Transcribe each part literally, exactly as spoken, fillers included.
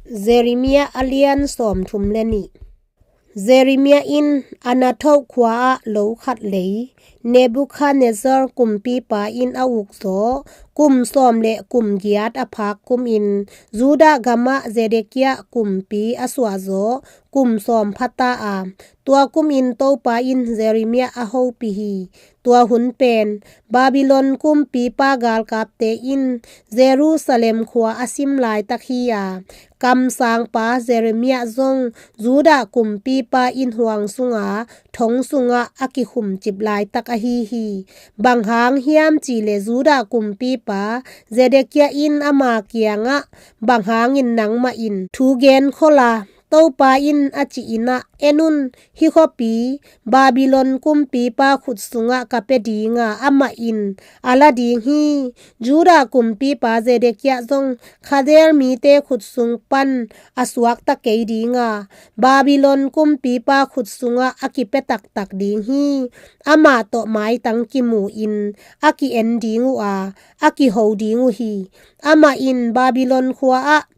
Jeremiah a lian sawmthum le nih. Jeremiah in Anathoth khua-ah lo khat lei, Nebuchadnezzar kumpipa in a uk zaw, kum sawm le kum giat a phak kumin, Judah gamah Zedekiah kumpi a suah zaw, kum sawm phata a, tua kumin Topa in Jeremiah a hopih hi. Tua hun pen Babylon kumpipa galkapte in Jerusalem khua a sim laitak hi a, kamsangpa Jeremiah zong Judah kumpipa in huang sunga thong sungah a kikhumcip laitak ahi hi. Bang hang hiam cihleh Judah kumpipa Zedekiah in ama kiangah, bang hangin nangmah in thu gen khol a, Topa in a cih in ah, en un, hih khuapi Babylon kumpipa khut sungah ka pia ding a, amah in a la ding hi. Judah kumpipa Zedekiah zong Khaldeer mite khut sung pan a suakta kei ding a, Babylon kumpipa khut sungah a kipia taktak ding hi. Amah tawh maitang kimu in a ki-en ding uh a, a kiho ding uh hi. Amah in Babylon khua-ah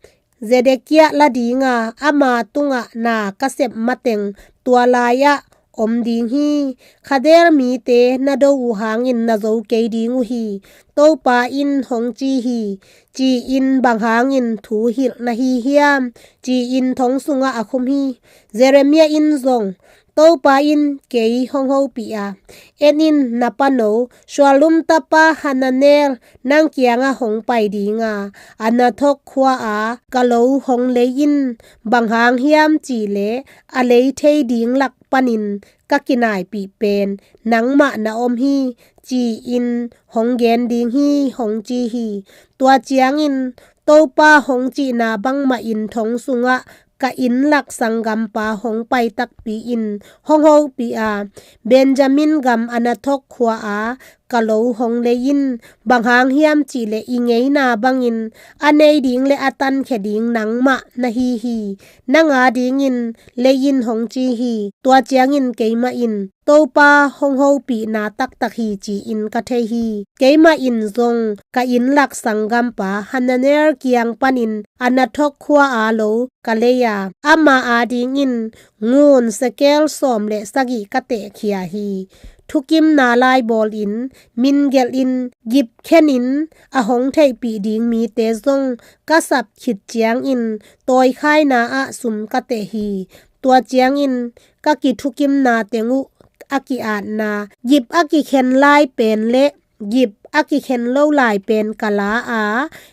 Zedekiah la ding a, ama tungah na ka sep mateng tua lai-ah om ding hi. Khaldeer mite na do uh hangin na zo kei ding uh hi, Topa in hong ci hi, ci-in bang hangin thu hilh na hi hiam, ci-in thong sungah a khum hi. Jeremiah in zong, Topa in kei hong hopih a, en in, na pano Shallum tapa Hananel nang kiangah hong pai ding a, Anathoth khua-a ka lo hong lei in, bang hang hiam cihleh a lei thei ding lak panin ka kinaipih pen nangmah na om hi, ci-in hong gen ding hi, hong ci hi. Tua ciangin Topa hong cihna bangmahin thong sungah ka inn lak sanggampa hong pai takpi in hong hopih a, Benjamin gam Anathoth khua-a ka lo hong lei in, bang hang hiam cihleh i ngeina bangin a nei ding le a tankhia ding nangmah na hi hi. Nang a dingin lei in hong ci hi. Tua ciangin keimah in Topa hong hopihna taktak hi, ci-in ka thei hi. Keimah in zong ka inn lak sanggampa Hananel kiang panin Anathoth khua-a lo ka lei a, ama a dingin ngun sekel sawm le sagih ka tehkhia hi. Thukimna lai bawlin, min gelhin, gip khenin a hong theihpih ding mite zong ka sap khit ciangin tawikhaina ah sum ka teh hi. Tua ciangin ka kithukimna teng uh a ki-atna, gip a kikhen lai pen le gip a kikhen lo lai pen ka la a,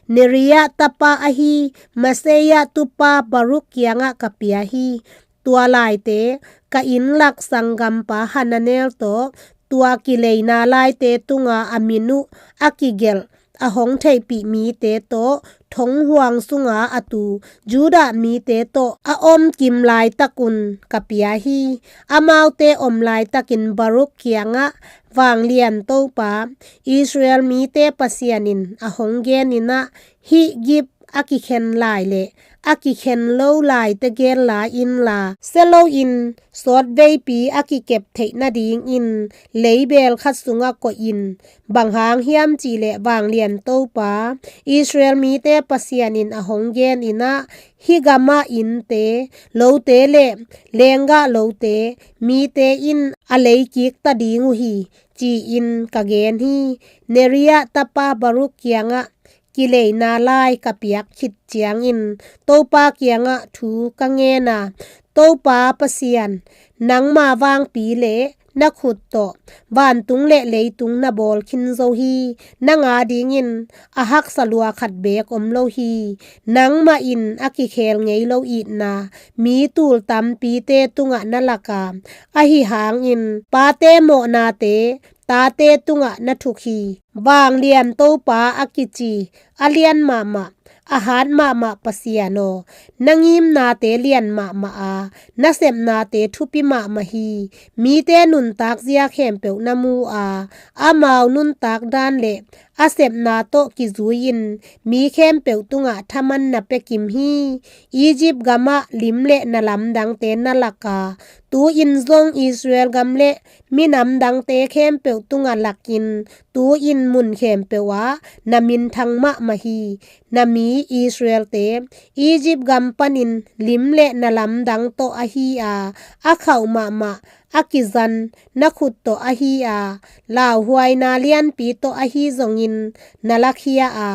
Neriah tapa ahi Maaseiah tupa Baruch kiangah ka pia hi. Tua laite ka inn lak sanggampa Hananel tawh, tua kileina laite tunga a min uh a kigelh, a hong theihpih mite tawh, thong huang sunga a tu Judah mite tawh a om kim laitakun ka pia hi. Amaute om laitakin Baruch kiangah, Vanglian Topa, Israel mite Pasian in a hong gen in ah, hih gip a kikhen lai le a kikhen lo laite gen la inla, sia loin sawtveipi a kikep theih nadingin leibel khat sungah koih in. Bang hang hiam cihleh Vanglian Topa, Israel mite Pasian in a hong gen in ah, hih gamah innte, lote le lenggah lote, mite in a leikik ta ding uh hi, ci-in ka gen hi. Neriah tapa Baruch kiangah kileina lai ka piak khit ciangin Topa kiangah thu ka ngen a, Topa Pasian, nangma vangpi le na khut tawh vantung le leitung na bawl khin zo hi. Nang a dingin a haksa lua khat beek om lo hi. Nangmah in a kikhel ngei lo itna mi tul tampite tungah na lak a, ahi hangin pate mawhnate tate tungah na thuk hi. Vanglian Topa a kici, a lian mahmah, a hat mahmah Pasian aw, na ngimnate lian mahmah a, na sepnate thupi mahmah hi. Mite nuntak zia khempeuh na mu a, amau nuntak dan le a sepna tawh kizui-in mi khempeuh tungah thaman na pia kim hi. Egypt gamah lim le na lamdangte na lak a, Tu-in zong Israel gam le minam dangte khempeuh tungah lakin, tu-in mun khempeuh ah na minthang mahmah hi. Na mi Israelte Egypt gam panin lim le na lamdang tawh ahi a, a khauh mahmah a kizan na khut tawh ahi a, lauhuaina lianpi tawh ahi zongin na lakhia a,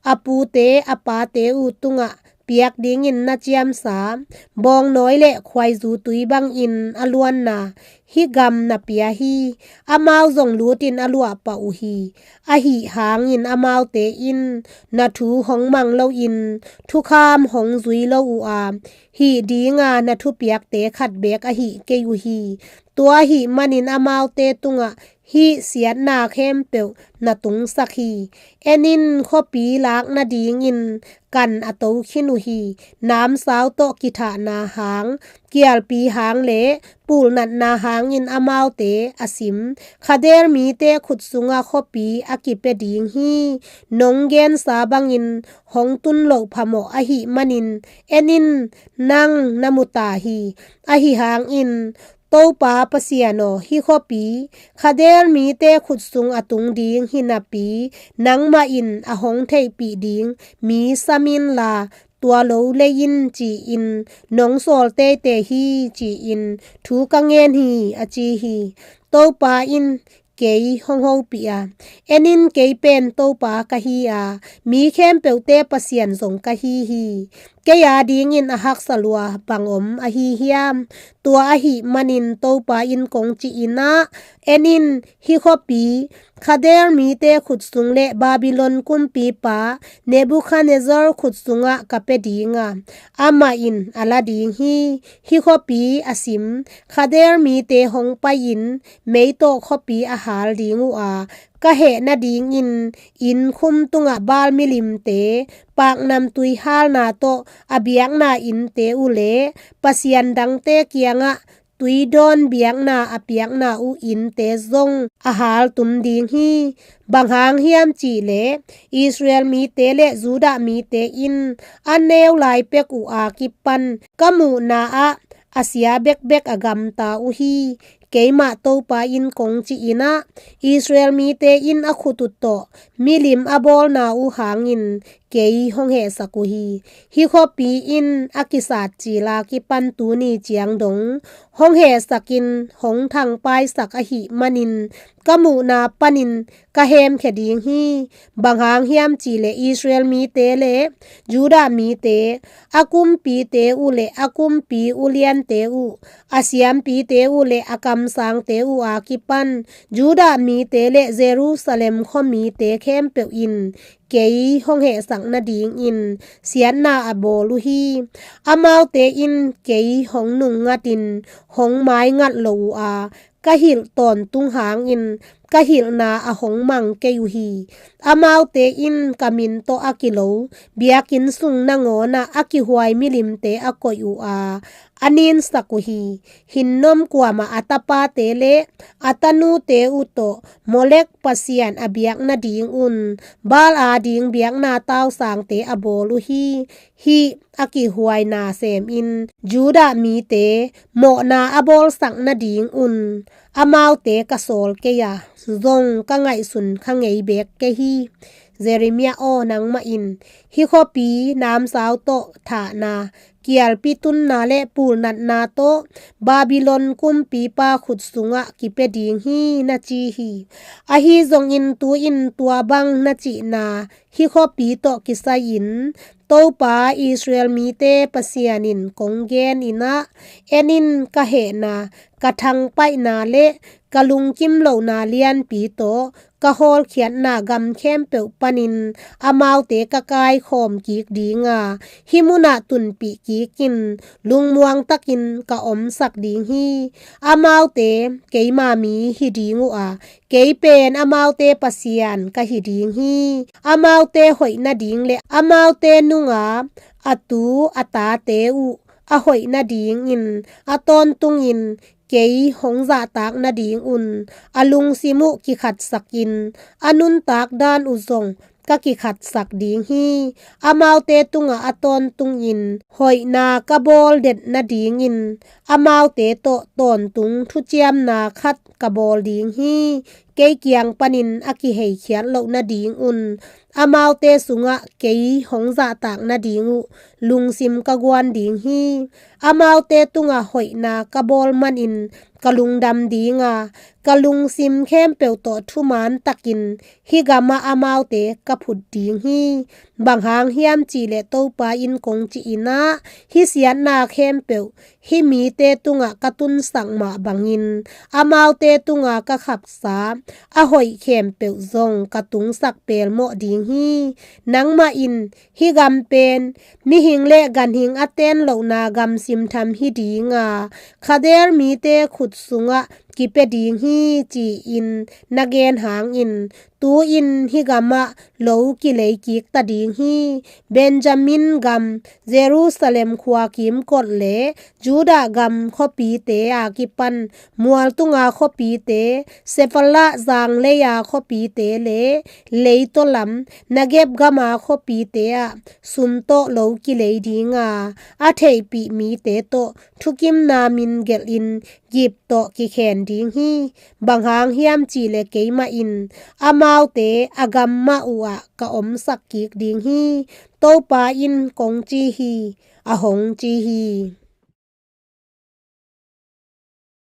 a pute a pate uh tungah piak dingin na ciamsa, bawngnawi le khuaizu tui bangin a luanna hih gam na pia hi. Amau zong lutin a luahpah uh hi. Ahi hangin amaute in na thu hong mang loin thukham hong zui lo uh a, hih dinga na thupiakte khat beek ahih kei uh hi. Tua ahih manin amaute tungah hih siatna khempeuh na tungsak hi. En in, khuapi lak nadingin kan a to khin uh hi. Namsau tawh kithahna hang, kialpi hang le pulnatna hangin amaute a sim Khader mite khut sungah khuapi a kipia ding hi. Nong gensa bangin hong tun loh phamawh ahih manin, en in, nang na mu ta hi. Ahi hangin, Topa Pasian aw, hih khuapi Khader mite khut sung a tung ding hi napi, nangmah in a hong theihpih ding mi sam inla, tua lo lei in, ci-in nong sawl teitei hi, ci-in thu ka ngen hi, a ci hi. Topa in kei hong hopih a, en in, kei pen Topa ka hi a, mi khempeuhte Pasian zong ka hi hi. Kei a dingin a haksa lua bang om ahi hiam? Tua ahih manin Topa in kong ci-in ah, en in, hih khuapi Khader mite khut sung le Babylon kumpipa Nebuchadnezzar khut sungah ka pia ding a, amah in a la ding hi. Hih khuapi a sim Khader mite hong pai-in meitawh khuapi a hal ding uh a, ka heh nadingin inn khum tungah Baal milimte, paknam tui halna tawh a biakna innte uh le pasian dangte kiangah tui dawn biakna a piakna uh innte zong a haltum ding hi. Bang hang hiam cih leh Israel mite le Judah mite in a neu lai pek uh a kipan ka muhna ah a sia bekbek a gamta uh hi. Keimah Topa in kong ci-in ah, Israel mite in a khut uh tawh milim a bawlna uh hangin kei hong hehsak uh hi. Hih khuapi in a kisat cil a kipan tuni ciang dong hong hehsakin hong thangpaisak ahih manin, ka muhna panin ka hemkhia ding hi. Bang hang hiam cih leh Israel mite le Judah mite, a kumpite uh le a kumpi uliante uh, a siampite uh le a kamsangte uh a kipan Judah mite le Jerusalem khuamite khempeuh in kei hong hehsak nadingin siatna a bawl uh hi. Amaute in kei hong nungngatin hong maingat lo uh a, ka hilh tawntung hangin ka hilhna a hong mang kei uh hi. Amaute in ka min tawh a kilo biakinn sung nangawnah a kihuai milimte a koih uh a, a ninsak uh hi. Hinnom kuamah a tapate le a tanute uh tawh Molek pasian a biak nadingun Baal ading biakna tausangte a bawl uh hi. Hih a kihuaina semin Judah mite mawhna a bawlsak nadingun amaute ka sawl kei a, zong ka ngaihsun kha ngei beek kei hi. Jeremiah aw, nangmah in hih khuapi namsau tawh thahna, kialpi tunna le pulnatna tawh Babylon kumpipa khut sungah kipia ding hi, na ci hi. Ahi zongin tu-in tua bang na cihna hih khuapi tawh kisai-in Topa Israel mite Pasian in kong genin ah, en in, ka hehna, ka thangpaihna le ka lungkim lohna lianpi tawh ka hawlkhiatna gam khempeuh panin amaute ka kaikhawm kik ding a, hih munah tunpih kikin lungmuang takin ka omsak ding hi. Amaute keima mi hi ding uh a, kei pen amaute Pasian ka hi ding hi. Amaute hoih nading le amaute nunga a tu a tate uh a hoih nadingin a tawntungin kei hong zahtak nadingun a lungsim uh kikhatsakin a nuntak dan uh zong ka kikhatsak ding hi. Amaute tungah a tawntungin hoihna ka bawl det nadingin amaute tawh tawntung thuciamna khat ka bawl ding hi. Kei kiang panin a kiheikhiat loh nadingun amaute sungah kei hong zahtak nading uh lungsim ka guan ding hi. Amaute tungah hoihna ka bawl manin ka lungdam dinga, ka lungsim khempeuh tawh thuman takin hih gamah amaute ka phut ding hi. Bang hang hiam cihleh Topa in kong ci-in ah, hih siatna khempeuh hih mite tungah ka tunsak mah bangin amaute tungah ka khaksa a hoih khempeuh zong ka tungsak pelmawh ding hi. Nangmah in hih gam pen mihing le ganhing a ten lohna gam simtham hi dinga, Khaldeer mite khut sungah kipia ding hi, ci-in na gen hangin, tu-in hih gamah lo kilei kik ta ding hi. Benjamin gam, Jerusalem khua kimkot le Judah gam khuapite a kipan mualtunga khuapite, Sephalah zanglei-a khuapite le leitaw lam Negeb gama khuapite ah sum tawh lo kilei dinga, a theihpih mite tawh thukimna min gelhin gip tawh kikhen ding hi. Bang hang hiam cihleh keimah in amaute a gam mah uhah ka omsak kik ding hi. Topa in kong ci hi, a hong ci hi.